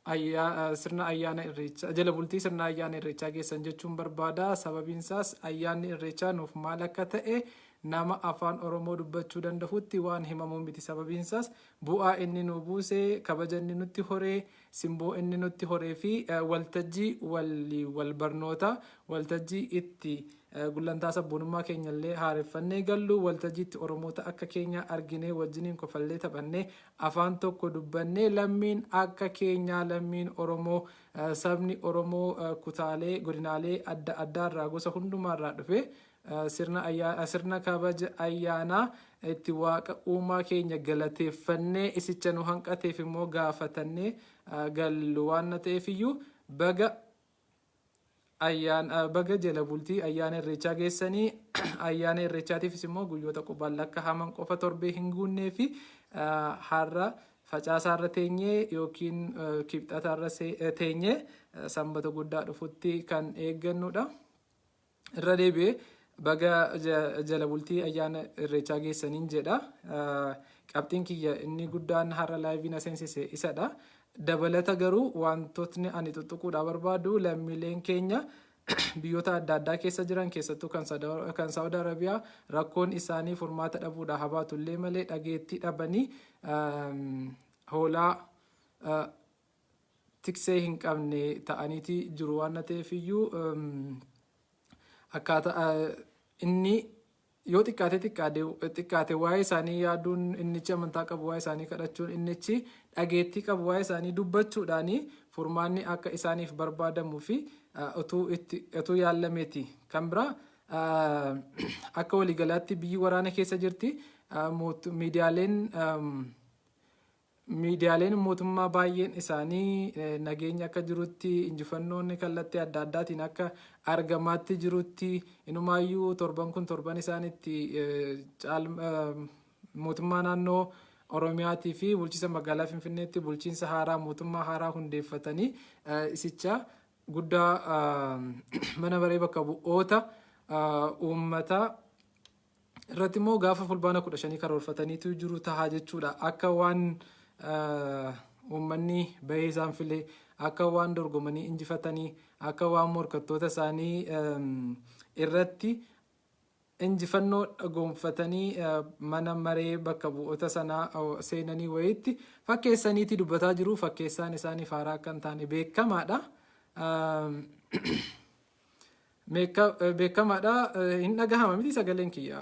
Sirna ayyaana irreechaa jala bultii sirna ayyaana irreechaa geessan jechuun barbaada. Sababiin isaas ayyaanni irreechaa nuuf maal akka ta'e nama afaan Oromoo dubbachuu dandahutti waan himamuu miti. Sababiin isaas bu'aa inni nu buuse, kabaja inni nutti horee, simboo inni nutti horee fi waltajjii wal barnootaa, waltajjii itti Gullantaa sabboonummaa keenyallee haareffannee gallu, waltajjiitti Oromoota akka keenyaa arginee wajjiniin kofallee taphannee afaan tokko dubbannee lammiin akka keenyaa lammiin Oromoo sabni Oromoo kutaalee godinaalee adda addaarraa gosa hundumaarraa dhufee sirna sirna kabaja ayyaanaa itti waaqa uumaa keenya galateeffannee isicha nu hanqateef immoo gaafatannee gallu waan na ta'eefiyyuu baga Baga jala bultii ayyaana Irreechaa geessanii ayyaana Irreechaatiifis immoo guyyoota qubaan lakkaa'aman qofa torbee hin guunnee fi har'a facaasaarra teenyee yookiin kibxataarra teenyee sanbata guddaa dhufutti kan eeggannudha. Irra deebi'ee baga jala bultii ayyaana Irreechaa geessaniin jedha. Qabxiin kiyya inni guddaan har'a laayivii na seensise isadha. Dabalata garuu wantootni ani tuttuquudhaa barbaadu lammiileen keenya biyyoota adda addaa keessa jiran keessattuu kan Saawud Arabiyaa rakkoon isaanii furmaata dhabuudha habaatu illee malee dhageettii dhabanii hoolaa tiksee hin qabne ta'aniiti jiru waan ta'eef iyyuu akkaataa inni Yoo xiqqaatee xiqqaate waa'ee isaanii yaaduun, innichi amantaa qabu waa'ee isaanii kadhachuun, innichi dhageettii qabu waa'ee isaanii dubbachuudhaan furmaanni akka isaaniif barbaadamuu fi utuu itti utuu yaallameeti. Kan biraa akka waliigalaatti biyyi waraana keessa jirti. Miidiyaaleen Miidiyaaleen mootummaa baay'een isaanii nageenyi akka jirutti, injifannoon kallattii adda addaatiin akka argamaatti jirutti, inumaayyuu torban kun torban isaan itti mootummaa naannoo Oromiyaatii fi bulchiinsa magaalaa Finfinneetti bulchiinsa haaraa mootummaa haaraa hundeeffatanii isicha guddaa mana maree bakka bu'oota uummataa irratti immoo gaafa fulbaana 15 karoorfataniitu jiru tahaa jechuudha. Akka waan uummanni bahee isaan filee, akka waan dorgomanii injifatanii, akka waan morkattoota isaanii irratti injifannoo gonfatanii mana maree bakka bu'oota sanaa seenanii wayiitti fakkeessaniiti dubbataa jiru. Fakkeessaan isaaniif haaraa akka hin taane beekamaadha. Beekamaadha. Hin dhagahama miti sagaleen kiyya.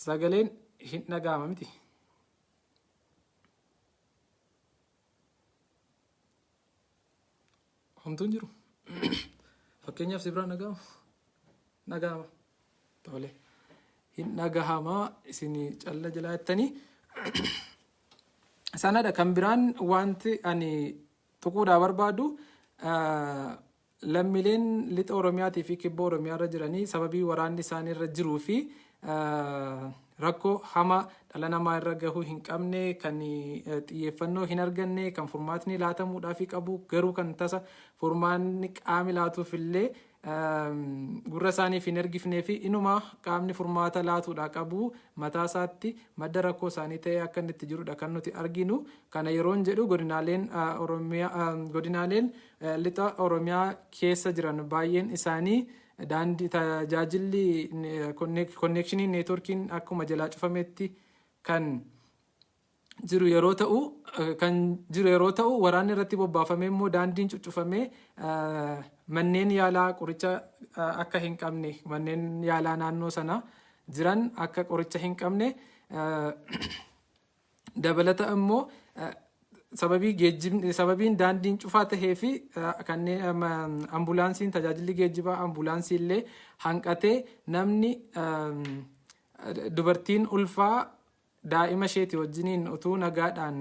Sagaleen hin dhagahama miti. Homtuun jiru. Fakkeenyaaf si biraan dhagahama. Dhagahama. Tole. Hin dhagahama isin calla jalaa jettanii. Sanadha kan biraan wanti ani tuquudhaa barbaadu lammiileen lixa Oromiyaatii fi kibba Oromiyaa irra jiranii sababii waraanni isaanii irra jiruu fi rakkoo hamaa dhala namaa irra gahuu hin qabne kan xiyyeeffannoo hin arganne kan furmaatni laatamuudhaafii qabu garuu kan tasa furmaanni qaami laatuuf illee gurra isaaniif hin ergifnee fi inuma qaamni furmaata laatuudha qabu mataa isaatti madda rakkoo isaanii ta'ee akka inni itti jirudha kan nuti arginu. Kana yeroon jedhu godinaaleen Oromiyaa godinaaleen lixa Oromiyaa keessa jiran baay'een isaanii daandii tajaajilli konneekshiniin neetworkiin akkuma jalaa cufametti kan jiru yeroo ta'u kan jiru yeroo ta'u waraanni irratti bobbaafamee immoo daandiin cuccufamee manneen yaalaa qoricha akka hin qabne manneen yaalaa naannoo sana jiran akka qoricha hin qabne dabalata immoo sababii geejjibni sababiin daandiin cufaa tahee fi kanneen ambulaansiin tajaajilli geejjibaa ambulaansii illee hanqatee namni dubartiin ulfaa daa'ima isheeti wajjiniin utuu nagaadhaan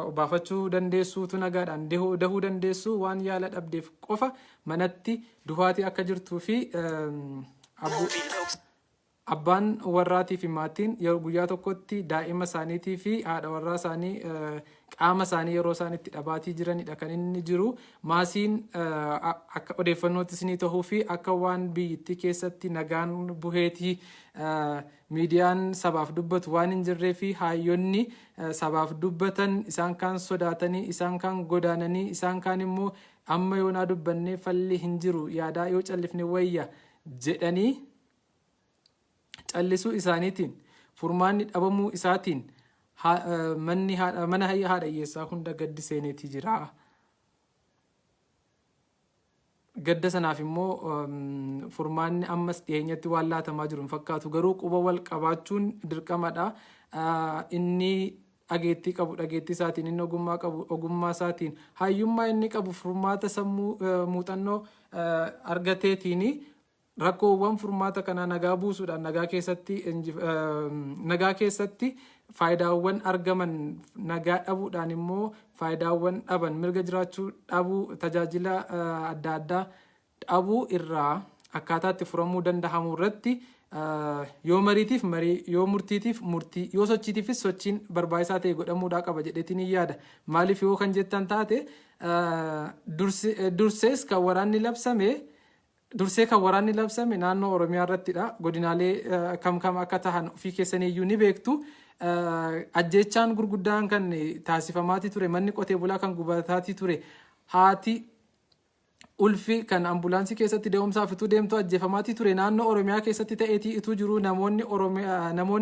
obaafachuu dandeessuu utuu nagaadhaan dahuu dandeessuu waan yaala dhabdeef qofa manatti duhaatii akka jirtuu fi Abbaan warraatii fi maatiin yeroo guyyaa tokkotti daa'ima isaaniitii fi haadha warraa isaanii qaama isaanii yeroo isaan itti dhabaatii jiranidha kan inni jiru. Maasiin akka odeeffannootti isinii tahuu fi akka waan biyyittii keessatti nagaan buheetii miidiyaan sabaaf dubbatu waan hin jirree fi haayyonni sabaaf dubbatan isaan kaan sodaatanii, isaan kaan godaananii, isaan kaan immoo amma yoonaa dubbannee falli hin jiru, yaadaa yoo callifne wayya jedhanii callisuu isaaniitiin, furmaanni dhabamuu isaatiin manni mana haadha hiyyeessaa hunda gaddi seeneetii jira. Gadda sanaaf immoo furmaanni ammas dhiyeenyatti waan laatamaa jiru hin fakkaatu. Garuu quba wal qabaachuun dirqamadha. Inni dhageettii qabu dhageettii isaatiin, inni ogummaa qabu ogummaa isaatiin, hayyummaa inni qabu furmaata sammuu muuxannoo argateetiin rakkoowwan furmaata kanaa nagaa buusuudhaan nagaa keessatti faayidaawwan argaman, nagaa dhabuudhaan immoo faayidaawwan dhaban, mirga jiraachuu dhabuu, tajaajila adda addaa dhabuu irraa akkaataa itti furamuu danda'amu irratti yoo mariitiif marii, yoo murtiitiif murtii, yoo sochiitiifis sochiin barbaachisaa ta'e godhamuudhaa qaba jedheetiin hin yaada. Maaliif yoo kan jettan taate, dursees kan waraanni labsame, dursee kan waraanni labsame naannoo Oromiyaa irrattidha. Godinaalee kam kam akka tahan ofii keessanii iyyuu ni beektu. Ajjeechaan gurguddaan kan taasifamaatii ture, manni qotee bulaa kan gubataatii ture, haati ulfi kan ambulaansii keessatti da'umsaaf ituu deemtu ajjeefamaatii ture naannoo Oromiyaa keessatti ta'eetii ituu jiru, namoonni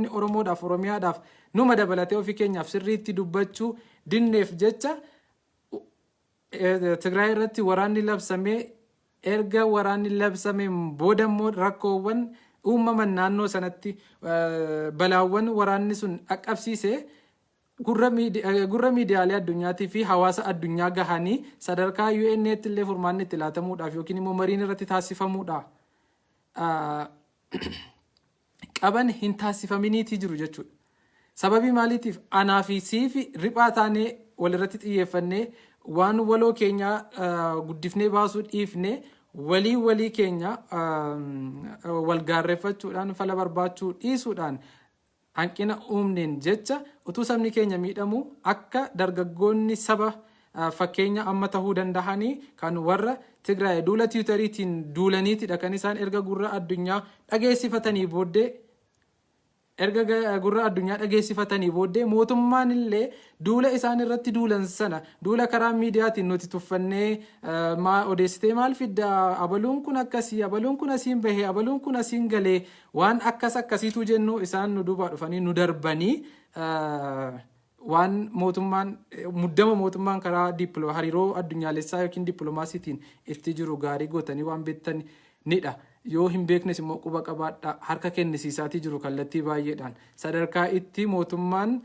Oromoodhaaf, Oromiyaadhaaf, numa dabalatee ofii keenyaaf sirriitti dubbachuu dinneef jecha Tigraay irratti waraanni labsamee, erga waraanni labsameen booda immoo rakkoowwan uumaman naannoo sanatti, balaawwan waraanni sun dhaqqabsiise gurra miidiyaalee addunyaatii fi hawaasa addunyaa gahanii sadarkaa UN'tti illee furmaanni itti laatamuudhaaf yookiin immoo mariin irratti taasifamuudha qaban hin taasifaminiitii jiru jechuudha. Sababii maaliitiif? Anaa fi siifi riphaa taanee walirratti xiyyeeffannee waan waloo keenyaa guddifnee baasuu dhiifnee, walii walii keenya wal gaarreeffachuudhaan fala barbaachuu dhiisuudhaan hanqina uumneen jecha, utuu sabni keenya miidhamu, akka dargaggoonni saba fakkeenya amma tahuu dandahanii kan warra Tigraay duula Twitteriitiin duulaniitidha kan isaan erga gurra addunyaa dhageessifatanii booddee, erga gurra addunyaa dhageessifatanii booddee, mootummaan illee duula isaan irratti duulan sana, duula karaa miidiyaatiin nuti tuffannee, maa odeessitee maal fidda, abaluun kun akkasii, abaluun kun asiin bahee, abaluun kun asiin galee, waan akkas akkasiitu jennu, isaan nu duubaa dhufanii nu darbanii waan mootummaan muddama mootummaan karaa hariiroo addunyaalessaa yookiin dippiloomaasiitiin itti jiru gaarii gootanii waan beektanidha. Yoo hin beeknes immoo quba qabaadha. Harka kennisiisaatii jiru kallattii baay'eedhaan. Sadarkaa itti mootummaan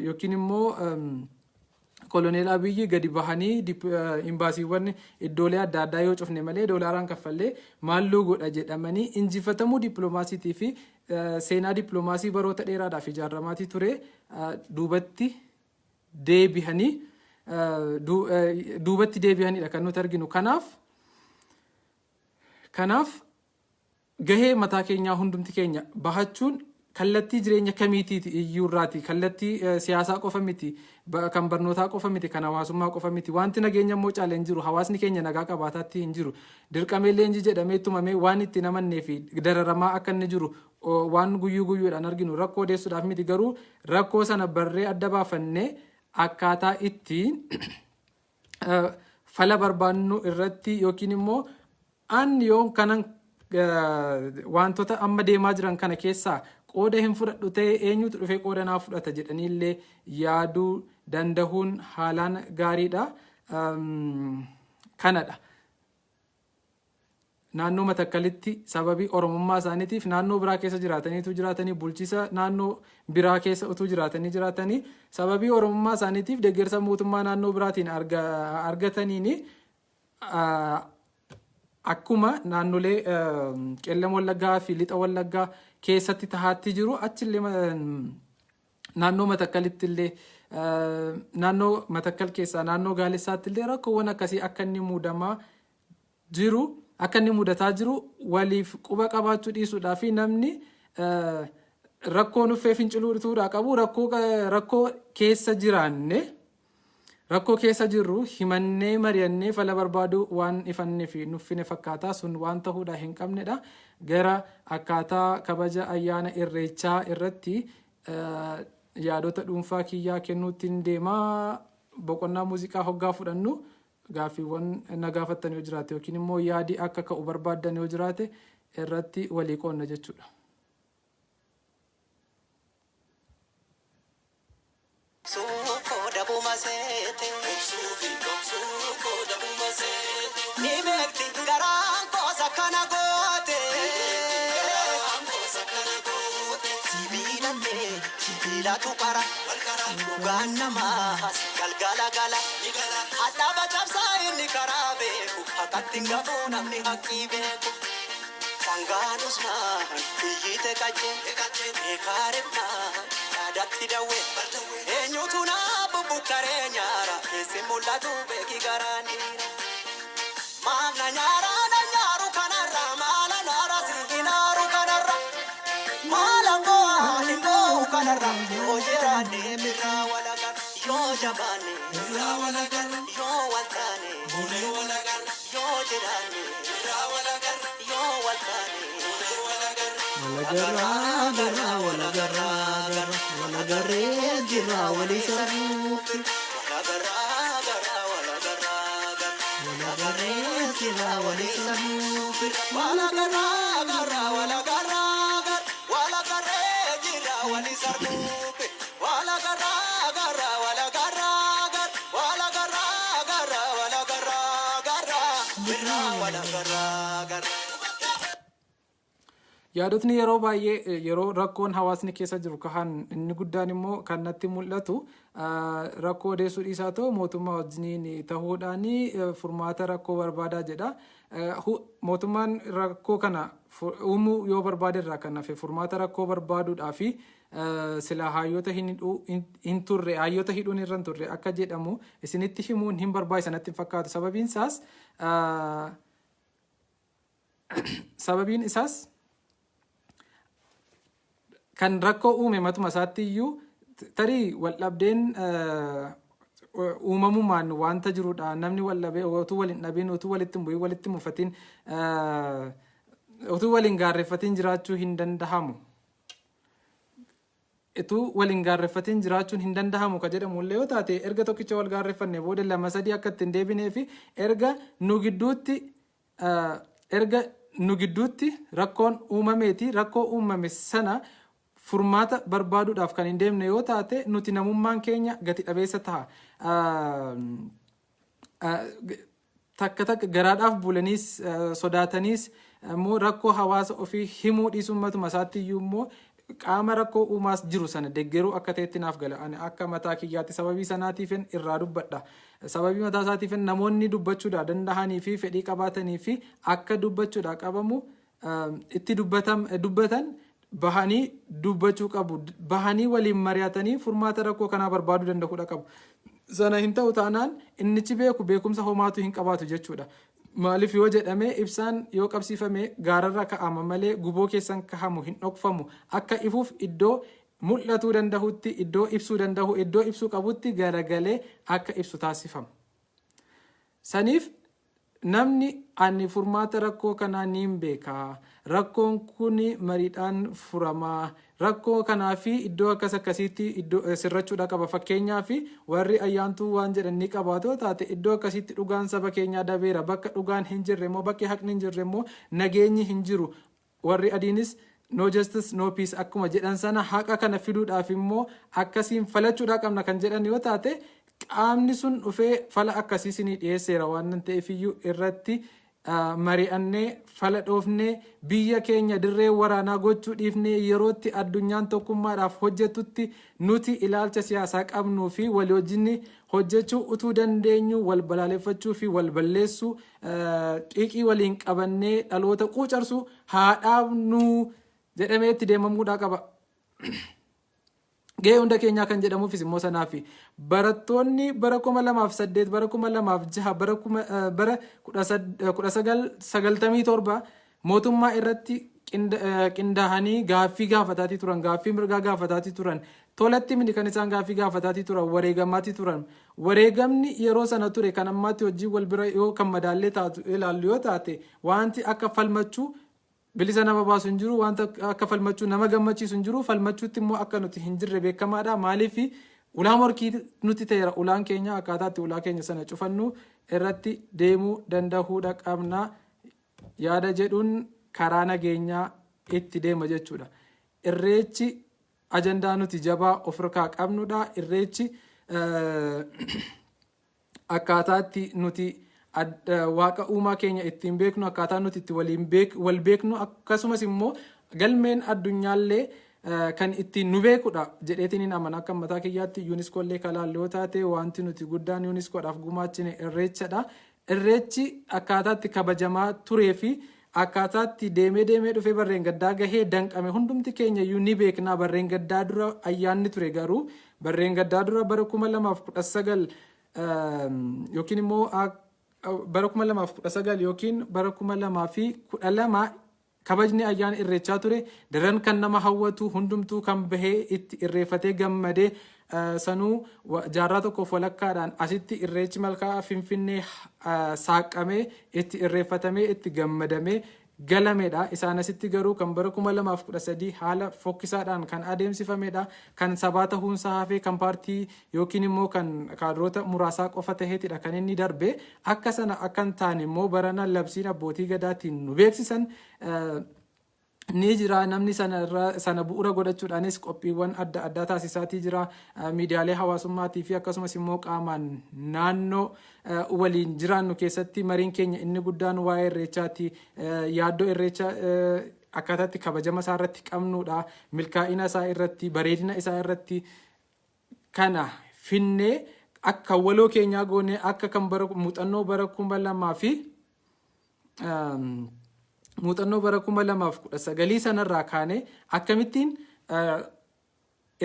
yookiin immoo Koloneel Abiyyi gadi bahanii imbaasiiwwan iddoolee adda addaa yoo cufne malee doolaaraan kaffallee maalluu godha jedhamanii injifatamuu dippiloomaasiitii fi seenaa dippiloomaasii baroota dheeraadhaaf ijaaramaatii ture duubatti deebihanidha kan nuti arginu. Kanaaf gahee mataa keenyaa hundumti keenya bahachuun kallattii jireenya kamiitiiti iyyuurraati, kallattii siyaasaa qofa miti, kan barnootaa qofa miti, kan hawaasummaa qofa miti. Wanti nageenya immoo caalee hin jiru. Hawaasni keenya nagaa qabaataatti hin jiru. Dirqamee leenjii jedhamee tumamee waan itti namannee fi dararamaa akka inni jiru waan guyyuu guyyuudhaan arginu. Rakkoo odeessuudhaaf miti, garuu rakkoo sana barree adda baafannee akkaataa itti fala barbaannu irratti yookiin immoo an yoon kanan wantoota amma deemaa jiran kana keessaa qooda hin fudhadhu ta'e, eenyutu dhufee qooda naa fudhata jedhanii illee yaaduu dandahuun haalaan gaariidha. Kanadha. Naannoo Matakkalitti sababii Oromummaa isaaniitiif naannoo biraa keessa jiraataniitu jiraatanii, bulchiisa naannoo biraa keessa utuu jiraatanii sababii Oromummaa isaaniitiif deeggarsa mootummaa naannoo biraatiin argataniini akkuma naannolee Qeellam Wallaggaa fi Lixa Wallaggaa keessatti tahaatti jiru, achillee naannoo Matakkalitti illee, naannoo Matakkal keessaa naannoo Gaalessaatti illee rakkoowwan akkasii akka inni muudamaa jiru, akka inni mudataa jiru waliif quba qabaachuu dhiisuudhaa fi namni Rakkoo nuffee finciluutuudha qabu. Rakkoo keessa jiraanne, rakkoo keessa jirru himannee, mari'annee fala barbaaduu waan ifannee fi nuffine fakkaataa. Sun waan ta'uudha hin qabnedha. Gara akkaataa kabaja ayyaana Irreechaa irratti yaadota dhuunfaa kiyyaa kennuutti deemaa. Boqonnaa muuziqaa hoggaa fudhannu gaaffiiwwan na gaafattan yoo jiraate yookiin immoo yaadi akka ka'u barbaaddan yoo jiraate irratti walii qoonna jechuudha. Suukoo dabuma seete. Ni beekti garaan koosa kana goote. Sibiilallee sibiilatu qara. Dhugaan namaa galgala gala. Hadhaaba cabsaa inni karaa beeku. Haqatti hin gafuu namni haqqii beeku. Sangaan usnaan iyyite qaccee. Beekaa yaadatti dawwee. Eenyutu naa bubbuttaree nyaara? Keessi mul'atu beeki garaan dhiira. Maaf na nyaara, na nyaaru kanarra? Maala naara si hinaaru kanarra? Maala bu'aa hin boo'u kanarra? Yoo jiraanne mirraa walagarra. Yoo jabaanne mirraa walagarra. Yoo wal taane bulee walagarra. Yoo jiraanne mirraa walagarra. Yoo wal taane bulee walagarra. Walagarraa garraa walagarraa garra walagarree jirra walii sarbuutti. Walagarraa garraa walagarraa garra. Walagarree jirra walii sarbuutti. Walagarraa garraa walagarraa garra walagarree jira wali sarbuupe. Walagarraa garraa walagarraa garra walagarraa garraa walagarraa garra birraa walagarraa garra. Yaadotni yeroo baay'ee yeroo rakkoon hawaasni keessa jiru kahan, inni guddaan immoo kan natti mul'atu, rakkoo odeessuu dhiisaa ta'u mootummaa wajjiniin ta'uudhaan furmaata rakkoo barbaadaa jedha. Mootummaan rakkoo kana uumuu yoo barbaade irraa kan hafe furmaata rakkoo barbaaduudhaa fi sila hayyoota hin turre, hayyoota hidhuun irra hin turre akka jedhamu isinitti himuun hin barbaachisan natti hin fakkaatu. Sababiin isaas kan rakkoo uume matuma isaatti iyyuu tarii waldhabdeen uumamumaan wanta jirudha. Namni waldhabee utuu wal hin dhabin, utuu walitti hin bu'in, walitti mufatin, utuu wal hin gaarreeffatin jiraachuu hin dandahamu. Utuu wal hin gaarreeffatin jiraachuun hin dandahamu ka jedhamu illee yoo taate, erga tokkicha wal gaarreeffanne booda lama sadii akka ittiin deebinee fi erga nu gidduutti rakkoon uumameeti, rakkoo uumame sana furmaata barbaaduudhaaf kan hin deemne yoo taate, nuti namummaan keenya gati dhabeessa ta'a. Takka takka garaadhaaf bulaniis, sodaataniis immoo rakkoo hawaasa ofii himuu dhiisuun matuma isaatti iyyuu immoo qaama rakkoo uumaas jiru sana deggeruu akka ta'etti naaf gala. Ani akka mataa kiyyaatti sababii sanaatiifin irraa dubbadha. Sababii mataa isaatiifin namoonni dubbachuudhaa dandahanii fi fedhii qabaatanii fi akka dubbachuudhaa qabamu itti dubbatan bahanii dubbachuu qabu. Bahanii waliin mari'atanii furmaata rakkoo kanaa barbaaduu danda'uudha qabu. Sana hin ta'u taanaan innichi beeku beekumsa homaatu hin qabaatu jechuudha. Maaliif yoo jedhame, ibsaan yoo qabsiifame gaararra ka'ama malee guboo keessan kahamu hin dhokfamu. Akka ifuuf iddoo mul'atuu danda'utti, iddoo ibsuu danda'u, iddoo ibsuu qabutti garagalee akka ibsu taasifama. Saniif namni ani furmaata rakkoo kanaa niin beeka. Rakkoon kun mariidhaan furamaa. Rakkoo kanaa fi iddoo akkas akkasiitti iddoo sirrachuudha qaba. Fakkeenyaaf, warri ayyaantuu waan jedhan ni qabaatu taate, iddoo akkasiitti dhugaan saba keenyaa dabeera. Bakka dhugaan hin jirre immoo, bakki haqni hin jirre immoo nageenyi hin jiru. Warri adiinis "No justice, no peace" akkuma jedhan sana, haqa kana fiduudhaaf immoo akkasiin falachuudhaa qabna kan jedhan yoo taate, qaamni sun dhufee fala akkasii isinii dhiyeesseera waan ta'eef iyyuu irratti mari'annee fala dhoofnee, biyya keenya dirree waraanaa gochuu dhiifnee, yerootti addunyaan tokkummaadhaaf hojjetutti nuti ilaalcha siyaasaa qabnuu fi walii wajjin hojjechuu utuu dandeenyu wal balaaleffachuu fi wal balleessuu, xiiqii waliin qabannee dhaloota quucarsu haa dhaabnuu jedhamee itti deemamuudhaa qaba. Gahee hunda keenyaa kan jedhamuufis immoo sanaafi. Barattoonni bara 2008, bara 2006, bara 1997 mootummaa irratti qindaahanii gaaffii gaafataatii turan, gaaffii mirgaa gaafataatii turan. Tolatti miti kan isaan gaaffii gaafataatii turan, wareegamaatii turan. Wareegamni yeroo sana ture kan ammaatti hojii wal bira yoo kan madaallee taatu ilaallu yoo taate, wanti akka falmachuu bilisa nama baasu hin jiru, wanta akka falmachuu nama gammachiisu hin jiru. Falmachuutti immoo akka nuti hin jirre beekamaadha. Maaliif? Ulaa morkii nuti ta'eera. Ulaan keenya akkaataatti ulaa keenya sana cufannu irratti deemuu danda'uudha qabna yaada jedhuun karaa nageenyaa itti deema jechuudha. Irreechi ajandaa nuti jabaa of harkaa qabnudha. Irreechi akkaataatti nuti waaqa uumaa keenya ittiin beeknu, akkaataa nuti itti waliin wal beeknu, akkasumas immoo galmeen addunyaallee kan ittiin nu beekudha jedheetiin hin amana. Akka mataa kiyyaatti UNESCO illee kalaallu yoo taate, wanti nuti guddaan UNESCO dhaaf gumaachine irreechadha. Irreechi akkaataatti kabajamaa turee fi akkaataatti deemee deemee dhufee barreen gaddaa gahee danqame hundumti keenya iyyuu ni beekna. Barreen gaddaa dura ayyaanni ture, garuu barreen gaddaa dura bara 2019 yookiin immoo bara 2019 yookiin bara 2012 kabajni ayyaana irreechaa ture daran kan nama hawwatu, hundumtuu kan bahee itti irreeffatee gammadee, sanuu jaarraa tokkoof walakkaadhaan asitti irreechi malkaa Finfinnee saaqqamee itti irreeffatamee itti gammadamee galamedha. Isaan asitti garuu kan bara 2013 haala fokkisaadhaan kan adeemsifamedha. Kan sabaa ta'uunsaa hafee kan paartii yookiin immoo kan kaadiroota muraasaa qofa taheetidha kan inni darbe. Akka sana akka hin taane immoo barana labsiin abbootii gadaatiin nu beeksisan ni jira. Namni sana irra sana bu'uura godhachuudhaanis qophiiwwan adda addaa taasisaatii jira. Miidiyaalee hawaasummaatii fi akkasumas immoo qaamaan naannoo waliin jiraannu keessatti mariin keenya inni guddaan waa'ee irreechaati. Yaaddoo irreecha akkaataatti kabajama isaa irratti qabnudha, milkaa'ina isaa irratti, bareedina isaa irratti. Kana finnee akka waloo keenyaa goonee, akka kan bara muuxannoo bara 2000 fi muuxannoo bara 2019 sanarraa kaanee akkamittiin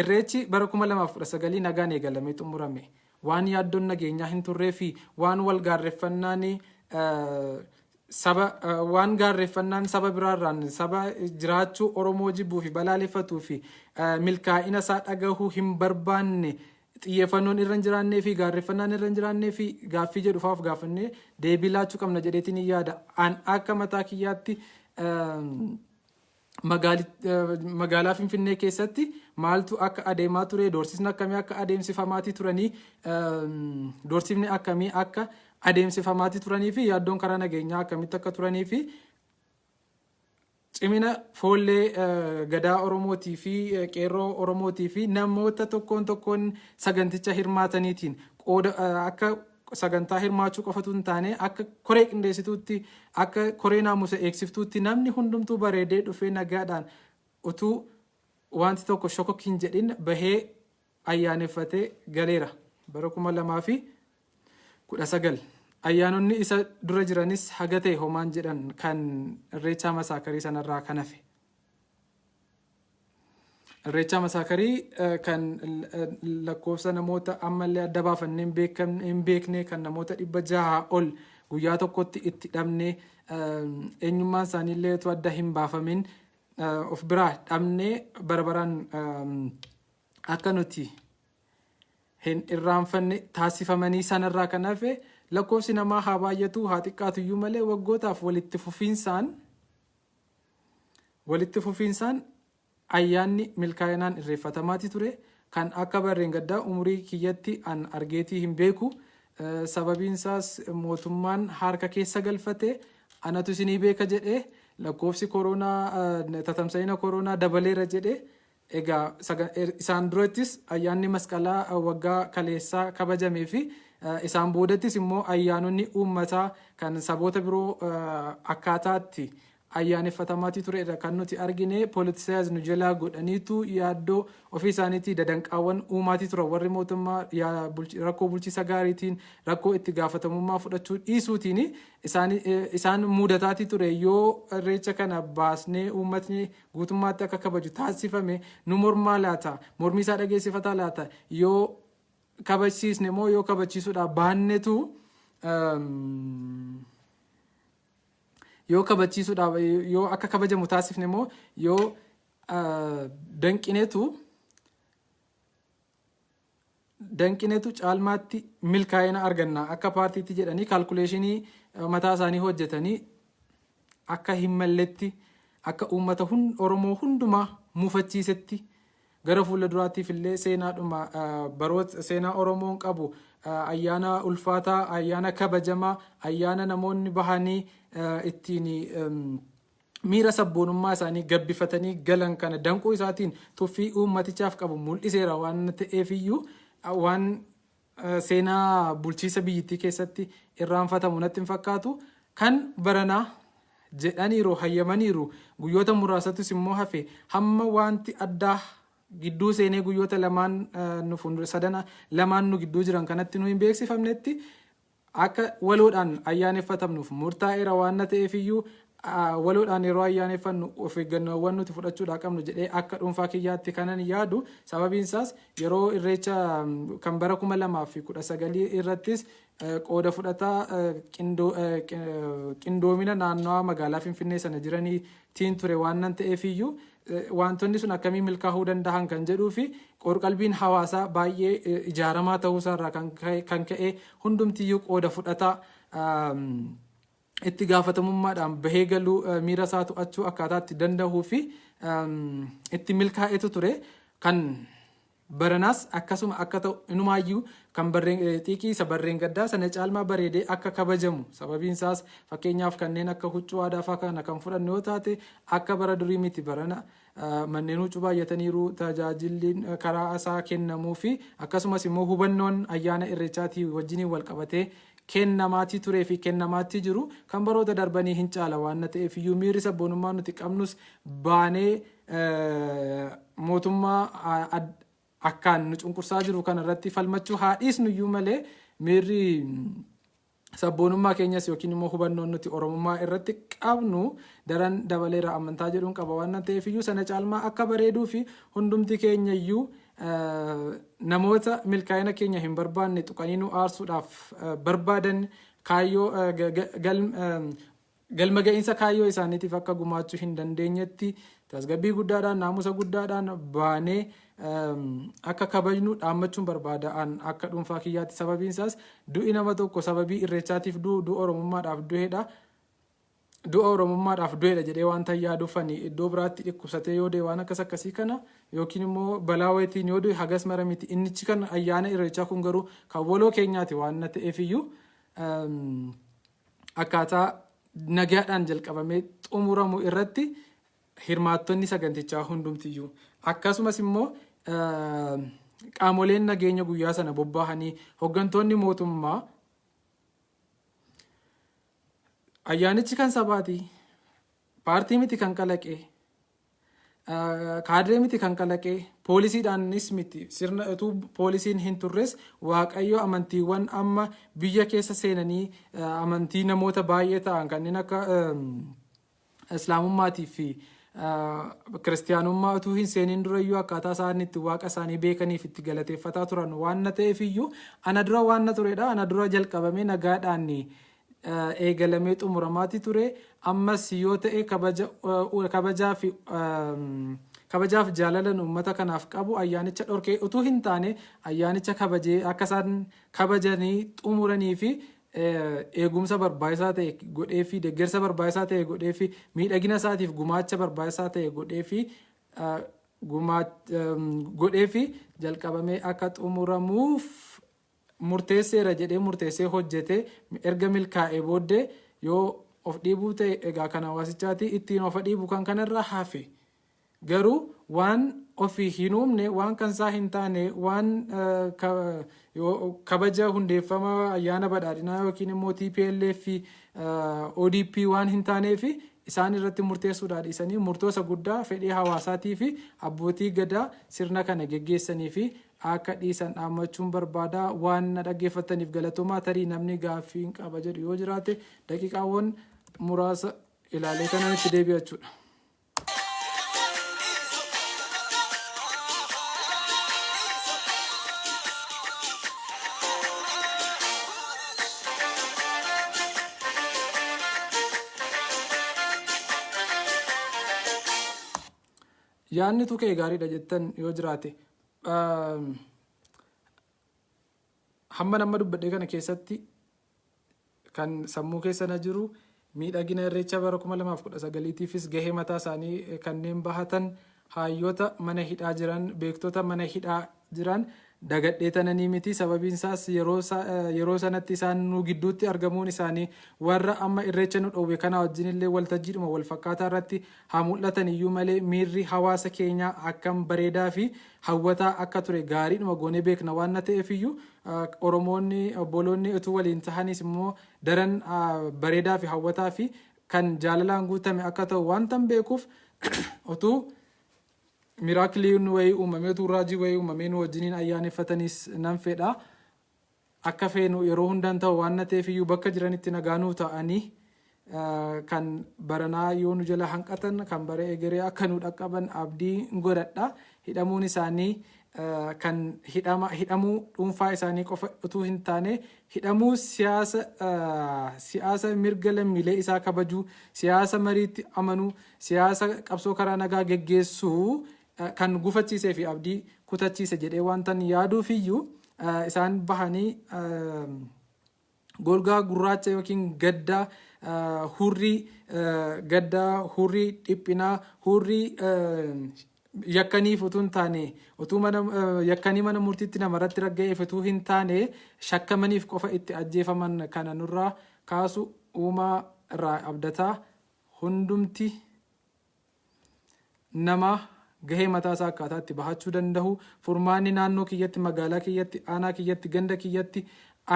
irreechi bara 2019 nagaan eegalamee xumurame, waan yaaddoon nageenyaa hin turree fi waan wal gaarreeffannaan saba waan gaarreeffannaan saba biraarraan saba jiraachuu Oromoo jibbuu fi balaaleffatuu fi milkaa'ina isaa dhagahuu hin barbaanne xiyyeeffannoon irra hin jiraannee fi gaarreeffannaan irra hin jiraannee fi gaaffii jedhu faaf gaafannee deebii laachuu qabna jedheetiin hin yaada. An akka mataa kiyyaatti magaalaa Finfinnee keessatti maaltu akka adeemaa ture, doorsisni akkamii akka adeemsifamaatii turanii, doorsifni akkamii akka adeemsifamaatii turanii fi yaaddoon karaa nageenyaa akkamitti akka turanii fi cimina foollee gadaa Oromootii fi qeerroo Oromootii fi namoota tokkoon tokkoon saganticha hirmaataniitiin, qooda akka sagantaa hirmaachuu qofatu hin taane, akka koree qindeessituutti, akka koree naamusa eegsiftuutti namni hundumtuu bareedee dhufee nagaadhaan utuu wanti tokko shokok hin jedhin bahee ayyaaneffatee galeera bara 2019. Ayyaanonni isa dura jiranis haga ta'e homaan jedhan kan irreechaa masaakarii sanarraa kan hafe. Irreechaa masaakarii kan lakkoofsa namoota ammallee adda baafannee hin beekne, kan namoota 600 ol guyyaa tokkotti itti dhabne, eenyummaan isaaniillee utuu adda hin baafamin of biraa dhabnee bara baraan akka nuti hin irraanfanne taasifamanii sanarraa kan hafe, lakkoofsi namaa haa baay'atu haa xiqqaatu iyyuu malee, waggootaaf walitti fufiinsaan ayyaanni milkaa'inaan irreeffatamaati ture. Kan akka barreen gaddaa umurii kiyyatti an argeetii hin beeku. Sababiin isaas mootummaan harka keessa galfate, anatu isinii beeka jedhee, lakkoofsi koronaa, tatamsa'ina koronaa dabaleera jedhee. Egaa isaan durattis ayyaanni masqalaa waggaa kaleessaa kabajamee fi isaan boodattis immoo ayyaanonni uummataa kan saboota biroo akkaataatti ayyaaneffatamaatii turedha kan nuti argine. Politicize nu jalaa godhaniitu yaaddoo ofii isaaniitii dadanqaawwan uumaatii turan warri mootummaa. Rakkoo bulchiisa gaariitiin, rakkoo itti gaafatamummaa fudhachuu dhiisuutiin isaan mudataatii ture. Yoo irreecha kana baasnee uummatni guutummaatti akka kabaju taasifame, nu mormaa laata? Mormii isaa dhageessifataa laata? Yoo kabachiisne moo yoo kabachiisuudhaaf baannetu Yoo kabachiisuudhaaf, yoo akka kabajamu taasifne immoo, yoo danqinetu caalmaatti milkaa'ina arganna akka paartiitti jedhanii calculation mataa isaanii hojjetanii, akka hin malletti, akka uummata Oromoo hundumaa mufachiisetti, gara fuula duraattiif illee seenaadhuma baroota seenaa Oromoon qabu, ayyaana ulfaataa, ayyaana kabajamaa, ayyaana namoonni bahanii ittiin miira sabboonummaa isaanii gabbifatanii galan kana danquu isaatiin tuffii uummatichaaf qabu mul'iseera waan ta'eefiyyuu, waan seenaa bulchiisa biyyittii keessatti irraanfatamu natti hin fakkaatu. Kan baranaa jedhaniiru, hayyamaniiru. Guyyoota muraasatus immoo hafe. Hamma wanti addaa gidduu seenee guyyoota lamaan nu fuuldura, sadana lamaan nu gidduu jiran kanatti nu hin beeksifamnetti, akka waloodhaan ayyaaneffatamnuuf murtaa'eera waan na ta'eefiyyuu, waloodhaan yeroo ayyaaneffannu of eeggannoowwan nuti fudhachuudhaa qabnu jedhee akka dhuunfaa kiyyaatti kanan yaadu, sababiin isaas yeroo Irreecha kan bara 2019 irrattis qooda fudhataa qindoomina naannawaa magaalaa Finfinnee sana jiraniitiin ture waan nan ta'eefiyyuu, wantoonni sun akkamii milkaa'uu danda'an kan jedhuu fi qorqalbiin hawaasaa baay'ee ijaaramaa ta'uusaarraa kan ka'e hundumtiyyuu qooda fudhataa itti gaafatamummaadhaan bahee galuu, miira isaa to'achuu akkaataa itti danda'uu fi itti milkaa'etu ture. Kan baranaas akkasuma akka ta'u, inumaayyuu kan barreen xiiqii isa barreen gaddaa sana caalmaa bareedee akka kabajamu. Sababiin isaas, fakkeenyaaf, kanneen akka huccuu aadaa fa'aa kana kan fudhannu yoo taate, akka bara durii miti. Barana manneen huccuu baay'ataniiru, tajaajilli karaa isaa kennamuu fi akkasumas immoo hubannoon ayyaana Irreechaatii wajjiniin wal qabatee kennamaatii turee fi kennamaatti jiru kan baroota darbanii hin caala waan na ta'eef iyyuu, miirri sabboonummaa nuti qabnus baanee mootummaa akkaan nu cunqursaa jiru kana irratti falmachuu haa dhiisnu iyyuu malee, miirri sabboonummaa keenyas yookiin immoo hubannoon nuti Oromummaa irratti qabnu daran dabaleera amantaa jedhuun qaba waan ta'eef iyyuu, sana caalmaa akka bareeduu fi hundumti keenya iyyuu namoota milkaa'ina keenya hin barbaanne tuqanii nu aarsuudhaaf barbaadan kaayyoo galma ga'iinsa kaayyoo isaaniitiif akka gumaachuu hin dandeenyetti tasgabbii guddaadhaan, naamusa guddaadhaan baanee akka kabajnu dhaammachuun barbaada an akka dhuunfaa kiyyaatti. Sababiin isaas, du'i nama tokko sababii Irreechaatiif du'u du'a Oromummaadhaaf du'eedha. Du'a Oromummaadhaaf du'eedha jedhee wanta yaaduufani iddoo biraatti dhukkubsatee yoo du'e, waan akkas akkasii kana yookiin immoo balaa wayitiin yoo du'e hagas mara miti. Innichi kan ayyaana Irreechaa kun garuu kan waloo keenyaati waan na ta'eef iyyuu, akkaataa nagaadhaan jalqabamee xumuramu irratti hirmaattonni sagantichaa hundumtiyyuu, akkasumas immoo qaamoleen nageenya guyyaa sana bobbahanii, hooggantoonni mootummaa, ayyaanichi kan sabaati, paartii miti kan kalaqe, kaadree miti kan kalaqe, poolisiidhaanis miti. Sirna utuu poolisiin hin turres Waaqayyo amantiiwwan amma biyya keessa seenanii amantii namoota baay'ee ta'an kanneen akka Islaamummaatii fi Kiristiyaanummaa utuu hin seeniin durayyuu akkaataa isaan itti Waaqa isaanii beekaniif itti galateeffataa turan waan na ta'eef iyyuu, ana dura waan na turedha. Ana dura jalqabamee nagaadhaan eegalamee xumuramaati ture. Ammas yoo ta'e kabajaa fi kabajaaf jaalalan uummata kanaaf qabu ayyaanicha dhorkee utuu hin taane, ayyaanicha kabajee akka isaan kabajanii xumuranii fi eegumsa barbaachisaa ta'e godhee fi deeggarsa barbaachisaa ta'e godhee fi miidhagina isaatiif gumaacha barbaachisaa ta'e godhee fi godhee fi jalqabamee akka xumuramuuf murteesseera jedhee murteessee hojjete. Erga milkaa'ee booddee yoo of dhiibuu ta'e, egaa kan hawaasichaati ittiin of dhiibu. Kan kanarraa hafe garuu waan ofii hin uumne, waan kansaa hin taane, waan kabaja hundeeffama ayyaana badhaadhinaa yookiin immoo TPLF fi ODP waan hin taaneef, isaan irratti murteessuudhaa dhiisanii murtoosa guddaa fedhii hawaasaatii fi abbootii gadaa sirna kana geggeessanii fi akka dhiisan dhaammachuun barbaada. Waan na dhaggeeffattaniif galatoomaa. Tarii namni gaaffii qaba jedhu yoo jiraate, daqiiqaawwan muraasa ilaalee kanan itti deebi'a jechuudha. Yaadni kee gaariidha jettan yoo jiraate, hamma nama dubbadhee kana keessatti kan sammuu keessa na jiru, miidhagina Irreecha bara 2019tiifis gahee mataa isaanii kanneen bahatan, hayyoota mana hidhaa jiran, beektota mana hidhaa jiran dagadhee tananii miti. Sababiin isaas yeroo sanatti isaan nu gidduutti argamuun isaanii warra amma Irreecha nu dhoowwe kana wajjin illee waltajjiidhuma wal fakkaataa irratti haa mul'atan iyyuu malee, miirri hawaasa keenyaa akkam bareedaa fi hawwataa akka ture gaariidhuma goonee beekna. Waan na ta'eef iyyuu, Oromoonni obboloonni utuu waliin tahanis immoo daran bareedaa fi hawwataa fi kan jaalalaan guutame akka ta'u waantan beekuuf, utuu miracleiin wayii uumamee, utuu raajii wayii uumamee nu wajjiniin ayyaaneffatanis nan fedha. Akka feenu yeroo hundaan ta'u waan na ta'eef iyyuu, bakka jiranitti nagaa nuu ta'anii, kan baranaa yoo nu jala hanqatan kan bara egeree akka nu dhaqqaban abdii godhadha. Hidhamuun isaanii kan hidhamuu dhuunfaa isaanii qofa utuu hin taane, hidhamuu siyaasa mirga lammiilee isaa kabajuu, siyaasa mariitti amanuu, siyaasa qabsoo karaa nagaa geggeessuu kan gufachiisee fi abdii kutachiise jedhee wantan yaaduuf iyyuu, isaan bahanii golgaa gurraacha yookiin gaddaa, hurrii gaddaa, hurrii dhiphinaa, hurrii yakkaniif utuu hin taane, utuu mana yakkanii mana murtiitti namarratti ragga'eef utuu hin taane, shakkamaniif qofa itti ajjeefaman kana nurraa kaasu uumaa irraa abdataa, hundumti nama gahee mataa isaa akkaataa itti bahachuu danda'u, furmaanni naannoo kiyyatti, magaalaa kiyyatti, aanaa kiyyatti, ganda kiyyatti,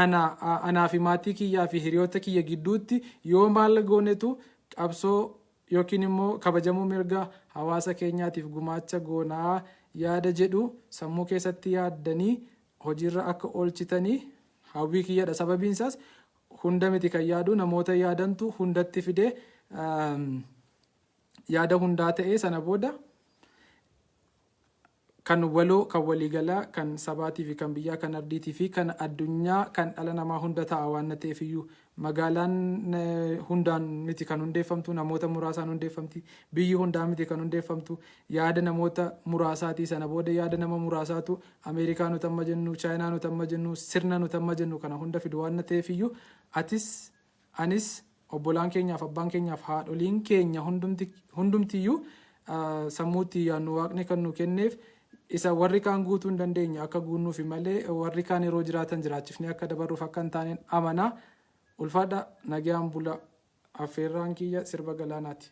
ana anaa fi maatii kiyyaa fi hiriyoota kiyya gidduutti yoo maal goonetu qabsoo yookiin immoo kabajamuu mirga hawaasa keenyaatiif gumaacha goonaa yaada jedhu sammuu keessatti yaaddanii hojiirra akka oolchitanii hawwii kiyyadha. Sababiin isaas hunda miti kan yaadu, namoota yaadantu hundatti fide yaada hundaa ta'ee, sana booda kan waloo, kan waliigalaa, kan sabaatii fi kan biyyaa, kan ardiitii fi kan addunyaa, kan dhala namaa hunda ta'a. Waan na ta'eef iyyuu, magaalaan hundaan miti kan hundeeffamtu, namoota muraasaan hundeeffamti. Biyyi hundaan miti kan hundeeffamtu, yaada namoota muraasaatii. Sana booda yaada nama muraasaatu Ameerikaa nuti amma jennu, Chaayinaa nuti amma jennu, sirna nuti amma jennu kana hunda fidu. Waan na ta'eef iyyuu, atis, anis, obbolaan keenyaaf, abbaan keenyaaf, haadholiin keenya hundumtiyyuu sammuutti yaadnu Waaqni kan nu kenneef isa warri kaan guutuu hin dandeenye akka guunnuufi malee, warri kaan yeroo jiraatan jiraachifnee akka dabarruuf akka hin taaneen amanaa. Ulfaadha, nagaan bula. Affeerraan kiyya sirba Galaanaati.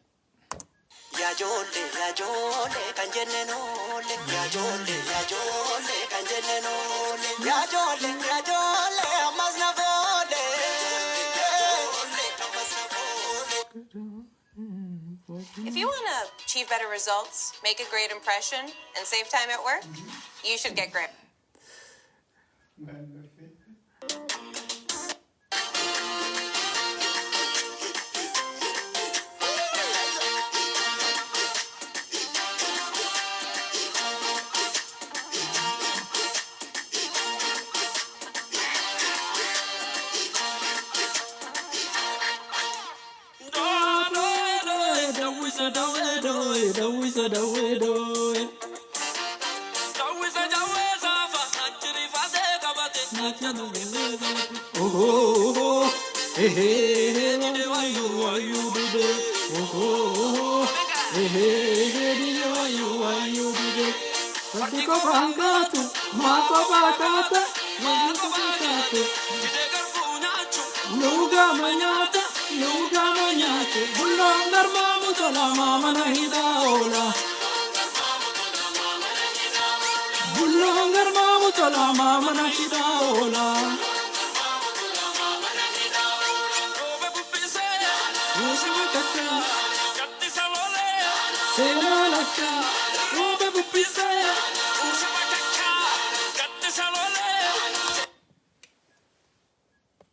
Yaa ijoollee, yaa ijoollee kan jenne noolle. Yaa ijoollee, yaa ijoollee kan jenne noolle. Yaa ijoollee, yaa ijoollee ammas na foole. Ammas na foole. If you want to achieve better results, make a great impression, and save time at work, you should get Grant. Dawwisa dawwee dooye, dawwisa dawwee dooye. Dawwisa jawwee saafa achi rifatee qabate. Oh, eh eh, wayu wayu dude. Oh, eh eh, dide wayu wayu dude. Fardi kophaan kaatu, maa kophaa kaata, maa kophaa kaatu. Didee garbuu nyaachuu. Luugama nyaata, luugama nyaate, bulloon garmaamu tola, maamana hidhaa oola. Bulloon garmaamu tola, maamana hidhaa oola. Roobe bubbisee. Buusi bakakkaa, Gaddisa lolee. Seenaa lakkaa, roobe bubbisee.